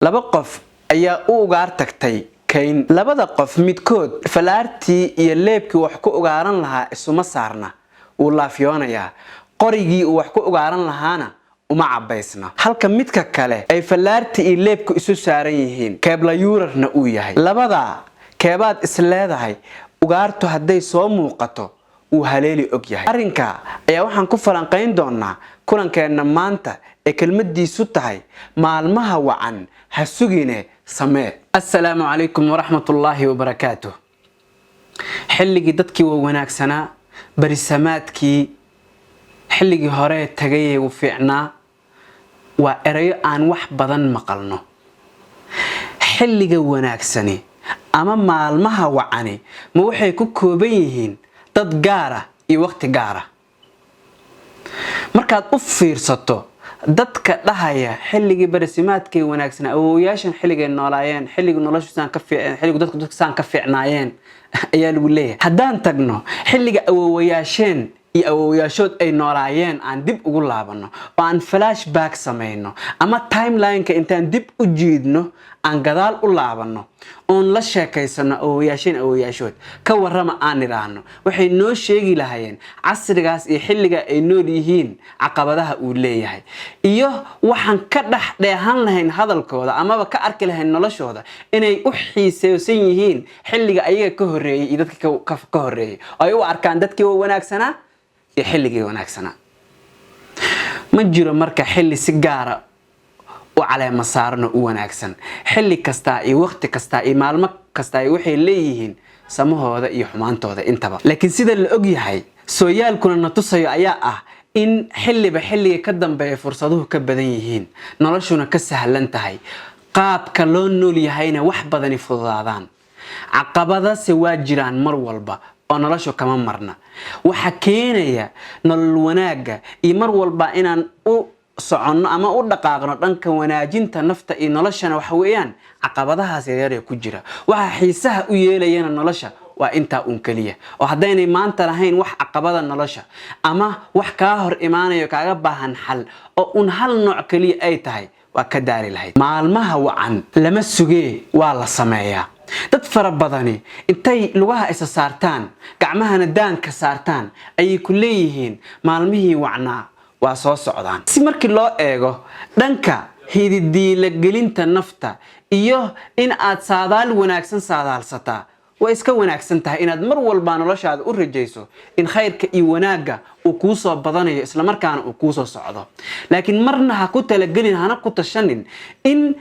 Laba qof ayaa u ugaar tagtay kayn. Labada qof midkood falaartii iyo leebkii wax ku ugaaran lahaa isuma saarna, wuu laafyoonayaa, qorigii uu wax ku ugaaran lahaana uma cabaysna, halka midka kale ay falaartii iyo leebku isu saaran yihiin, keebla yuurarna uu yahay. Labadaa keebaad is leedahay ugaartu hadday soo muuqato wuu haleeli og yahay? Arrinka ayaa waxaan ku falanqayn doonaa kulankeenna maanta ee kelmadiisu tahay "Maalmaha wacan ha sugine, samee". Assalaamu calaykum waraxmatullaahi wabarakaatuh. Xilligii dadkii waa wanaagsanaa, barisamaadkii, xilligii hore tagayee u fiicnaa, waa erayo aan wax badan maqalno. Xilliga wanaagsani ama maalmaha wacani ma waxay ku kooban yihiin dad gaara iyo waqti gaara? Markaad u fiirsato dadka dhahaya xilligii barisimaadkay wanaagsanaa, awowayaashan xilligay noolaayeen, xilligii noloshu saan ka fiiceen, xilligu dadku saan ka fiicnaayeen ayaa lagu leeyahay. Haddaan tagno xilliga awowayaasheen iyo awowayaashood ay noolaayeen, aan dib ugu laabano oo aan flashback samayno ama timeline-ka intaan dib u jiidno, aan gadaal u laabano oon la sheekaysano awowayaasheen, awowayaashood, ka warrama aan idhaahno, waxay noo sheegi lahaayeen casrigaas iyo xilliga ay nool yihiin caqabadaha uu leeyahay, iyo waxaan ka dhex dheehan lahayn hadalkooda amaba ka arki lahayn noloshooda inay u xiiseysan yihiin xilliga ayaga ka horreeyey iyo dadka ka horreeyey, oo ay u arkaan dadkii wanaagsanaa iyo xilligii wanaagsanaa. Ma jiro marka xilli si gaara u caleema saaran oo u wanaagsan. Xilli kastaa iyo waqti kastaa iyo maalmo kastaa waxay leeyihiin samahooda iyo xumaantooda intaba. Laakiin sida la og yahay, sooyaalkuna na tusayo ayaa ah in xilliba xilliga ka dambeeya fursaduhu ka badan yihiin, noloshuna ka sahlan tahay, qaabka loo nool yahayna wax badani fududaadaan. Caqabadase waa jiraan mar walba oo noloshu kama marna. Waxa keenaya nolol wanaagga iyo mar walba inaan u soconno ama u dhaqaaqno dhanka wanaajinta nafta iyo noloshana waxa weeyaan caqabadahaas yaryar ee ku jira. Waxa xiisaha u yeelayana nolosha waa intaa uun keliya, oo haddaynay maanta lahayn wax caqabada nolosha ama wax kaa hor imaanayo kaaga baahan xal oo un hal nooc keliya ay tahay, waa ka daari lahayd. Maalmaha wacan lama sugee, waa la sameeyaa. Dad fara badani intay lugaha isa saartaan, gacmahana daanka saartaan, ayay ku leeyihiin maalmihii wacnaa waa soo socdaan. Si markii loo eego dhanka hididiilagelinta nafta iyo in aad saadaal wanaagsan saadaalsataa, way iska wanaagsan tahay inaad mar walba noloshaada u rajayso in khayrka iyo wanaagga uu kuu soo badanayo, islamarkaana uu kuusoo socdo. Laakiin marna ha ku talagelin, hana ku tashanin in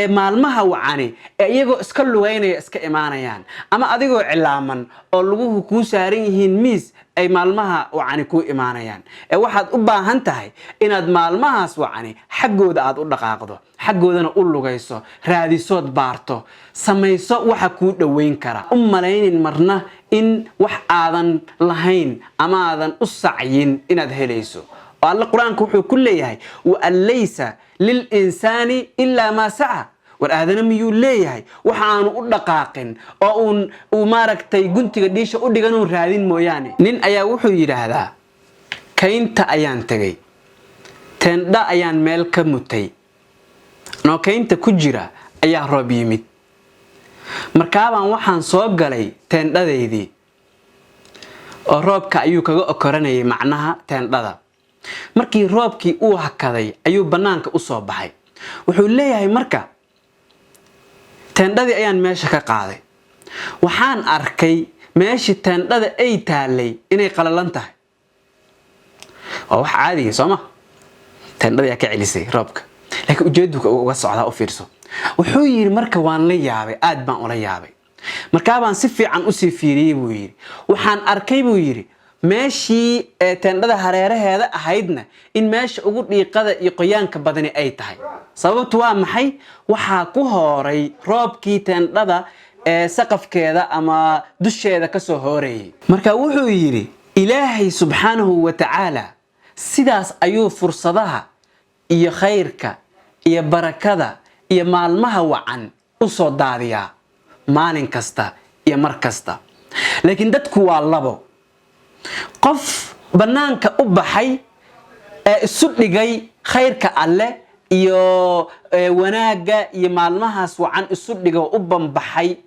maalmaha wacani ee iyagoo iska lugeynaya iska imaanayaan, ama adigoo cilaaman oo luguhu kuu saaran yihiin miis ay maalmaha wacani kuu imaanayaan. Ee waxaad u baahan tahay inaad maalmahaas wacani xaggooda aad u dhaqaaqdo, xaggoodana u lugayso, raadisood, baarto, samayso waxa kuu dhoweyn kara. U malaynin marna in wax aadan lahayn ama aadan u sacyin inaad helayso, oo Alle Qur-aanka wuxuu ku leeyahay: "وأن ليس للإنسان إلا ما سعى". War aadana miyuu leeyahay waxa aanu u dhaqaaqin oo uun uu maaragtay guntiga dhiisha u dhigan uun raadin mooyaane? Nin ayaa wuxuu yidhaahdaa: "Kaynta ayaan tegay, teendha ayaan meel ka mutay, noo kaynta ku jira ayaa roob yimid. Markaabaan waxaan soo galay teendhadaydii", oo roobka ayuu kaga okoranayay macnaha teendhada. Markii roobkii uu hakaday ayuu bannaanka u soo baxay. Wuxuu leeyahay marka: "Teendhadii ayaan meesha ka qaaday, waxaan arkay meeshii teendhada ay taalay inay qalalan tahay." Waa wax caadiga, soo ma? Teendhadii aa ka celisay roobka, laakiin ujeedu uga socdaa u fiirso. Wuxuu yidhi marka: "Waan la yaabay, aad baan ula yaabay. Markaabaan si fiican usii fiiriyey," buu yidhi. "Waxaan arkay," buu yidhi, "meeshii ee teendhada hareeraheeda ahaydna in meesha ugu dhiiqada iyo qoyaanka badani ay tahay. Sababtu waa maxay? Waxaa ku hooray roobkii teendhada ee saqafkeeda ama dusheeda kasoo hoorayay." Marka wuxuu yidhi: "Ilaahay subxaanahu wa tacaala sidaas ayuu fursadaha iyo khayrka iyo barakada iyo maalmaha wacan u soo daadiyaa maalin kasta iyo mar kasta. Laakiin dadku waa labo: qof bannaanka u baxay ee isu dhigay khayrka Alle. iyo wanaagga iyo maalmahaas wacan isu dhigo, u bambaxay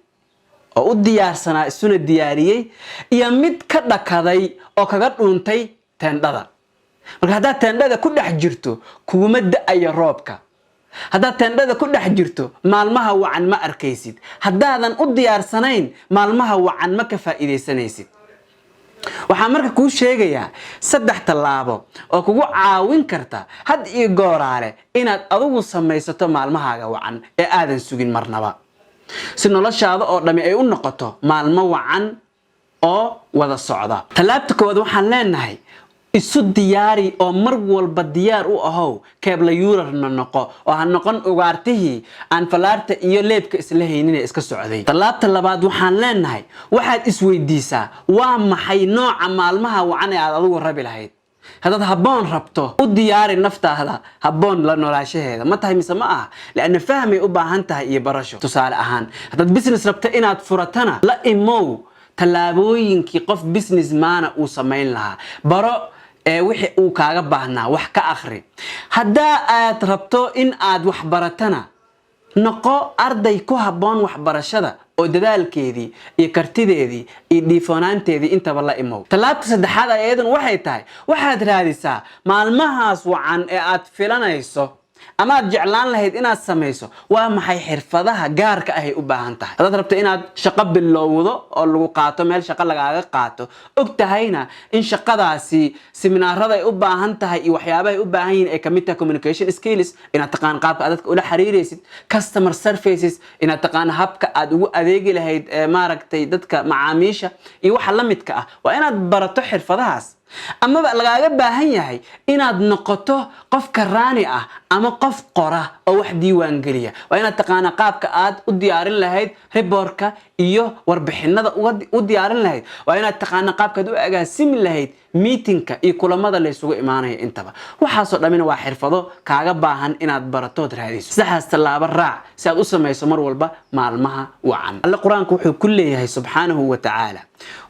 oo u diyaarsanaa, isuna diyaariyey, iyo mid ka dhakaday oo kaga dhuuntay teendhada. Marka haddaad teendhada ku dhex jirto, kuguma da-ayo roobka. Haddaad teendhada ku dhex jirto, maalmaha wacan ma arkaysid. Haddaadan u diyaarsanayn, maalmaha wacan ma ka faa'iidaysanaysid. Waxaan marka kuu sheegayaa saddex tallaabo oo kugu caawin karta had iyo gooraale inaad adigu samaysato maalmahaaga wacan ee aadan sugin marnaba, si noloshaada oo dhammi ay u noqoto maalmo wacan oo wada socda. Tallaabta koowaad waxaan leenahay: isu diyaari oo mar walba diyaar u ahow, keebla yuurarna noqo oo ha noqon ugaartihii aan falaarta iyo leebka isla haynin iska socday. Tallaabta labaad waxaan leenahay: waxaad isweydiisaa, waa maxay nooca maalmaha wacan ee aad adigu rabi lahayd? Haddaad habboon rabto, u diyaari naftaada habboon la noolaashaheeda ma tahay mise ma aha, lianna fahmay u baahan tahay iyo barasho. Tusaale ahaan, haddaad business rabto inaad furatana, la imow tallaabooyinkii qof business maana uu samayn lahaa, baro ee wixii uu kaaga baahnaa, wax ka akhri. Haddaa aad rabto in aad wax baratana, noqo arday ku habboon waxbarashada oo dadaalkeedii iyo kartideedii iyo dhiifoonaanteedii intaba la imow. Tallaabta saddexaad ayaduna waxay tahay: waxaad raadisaa maalmahaas wacan ee aad filanayso ama aad jeclaan lahayd inaad samayso, waa maxay xirfadaha gaarka ahay u baahan tahay? Haddaad rabto inaad shaqo bilowdo oo lagu qaato, meel shaqo lagaaga qaato, og tahayna in shaqadaasi seminaarada ay u baahan tahay iyo waxyaabaha ay u baahan yihiin ay kamid tahay communication skills, inaad taqaan qaabka aad dadka ula xiriiraysid, customer services, inaad taqaan habka aad ugu adeegi lahayd maaragtay dadka macaamiisha iyo waxa la midka ah, waa inaad barato xirfadahaas. Amaba lagaaga baahan yahay inaad noqoto qof karaani ah ama qof qora oo wax diiwaan geliya, waa inaad taqaanaa qaabka aad u diyaarin lahayd reportka iyo warbixinada u diyaarin lahayd. Waa inaad taqaanaa qaabkaad u agaasimi lahayd meetingka iyo kulamada laysugu imaanaya intaba. Waxaasoo dhammina waa xirfado kaaga baahan inaad baratood raadiso. Saddexdaas tallaabo raac si aad u samayso mar walba maalmaha wacan. Alle Qur-aanku wuxuu ku leeyahay subxaanahu wa tacaala: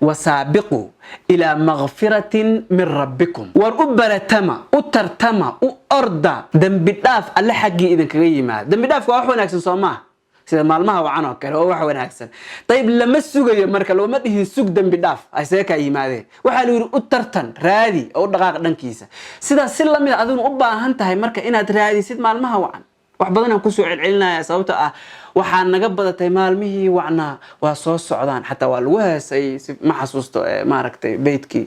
"وسابقوا إلى مغفرة من ربكم." War u baratama, u tartama, u orda dembi dhaaf Alle xaggii idinkaga yimaada. Dembi dhaafka waa wax wanaagsan, soo maaha? Sida maalmaha wacan oo kale oo wax wanaagsan. Dayib, lama sugayo marka, looma dhihin sug dembi dhaaf aysaga kaa yimaadeen. Waxaa la yidhi u tartan, raadi oo u dhaqaaq dhankiisa. Sidaas si lamid a adiguna u baahan tahay marka inaad raadisid maalmaha wacan. Wax badan aan kusoo celcelinaya, sababto ah waxaa naga badatay maalmihii wacnaa waa soo socdaan. Xataa waa lagu heesay, si ma xasuusto maaragtay beydkii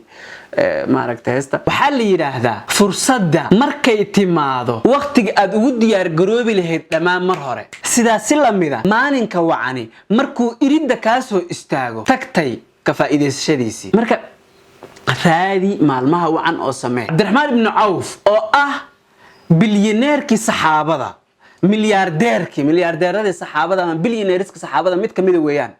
maaragtay heesta. Waxaa la yidhaahdaa fursadda markay timaado, waqtiga aad ugu diyaar garoobi lahayd dhammaan mar hore. Sidaas si lamida, maalinka wacani markuu iridda kaa soo istaago, tagtay ka faa'iidaysashadiisii. Marka raadi maalmaha wacan oo samee. Cabdiraxmaan ibnu Cawf oo ah bilyaneerkii saxaabada, milyaardeerkii, milyaardeeradii saxaabada ama billionaireska saxaabada mid kamida weeyaan,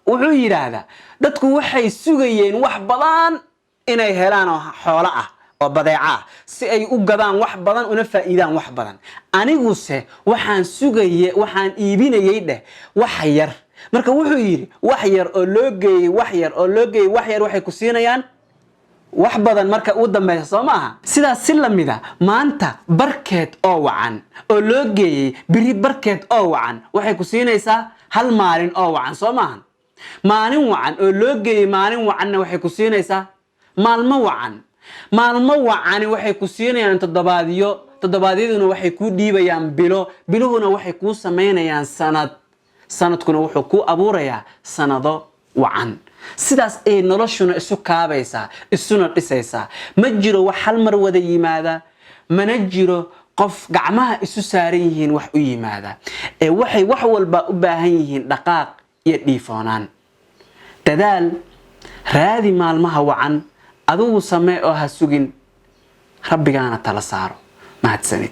wuxuu yidhaahdaa: dadku waxay sugayeen wax badan inay helaan oo xoolo ah oo badeeco ah, si ay u gadaan wax badan una faa'iidaan wax badan. Aniguse waxaan sugaye, waxaan iibinayay dheh, wax yar. Marka wuxuu yidhi: wax yar oo loo geeyey wax yar oo loo geeyey wax yar waxay ku siinayaan wax badan marka ugu dambeysa, soo maaha? Sidaas si lamida, maanta barkeed oo wacan oo loo geeyey biri barkeed oo wacan waxay ku siinaysaa hal maalin oo wacan, soo maahan? Maalin wacan oo loo geeyey maalin wacanna waxay ku siinaysaa maalmo wacan. Maalmo wacani waxay ku siinayaan toddobaadyo, toddobaadyaduna waxay kuu dhiibayaan bilo, biluhuna waxay kuu samaynayaan sanad, sanadkuna wuxuu kuu abuurayaa sanado wacan. Sidaas ayay noloshuna isu kaabaysaa, isuna dhisaysaa. Ma jiro wax hal mar wada yimaada, mana jiro qof gacmaha isu saaran yihiin wax u yimaada, ee waxay wax walba u baahan yihiin dhaqaaq iyo dhiifoonaan, dadaal. Raadi maalmaha wacan, adigu samee oo ha sugin, Rabbigaana tala saaro. Mahadsanid.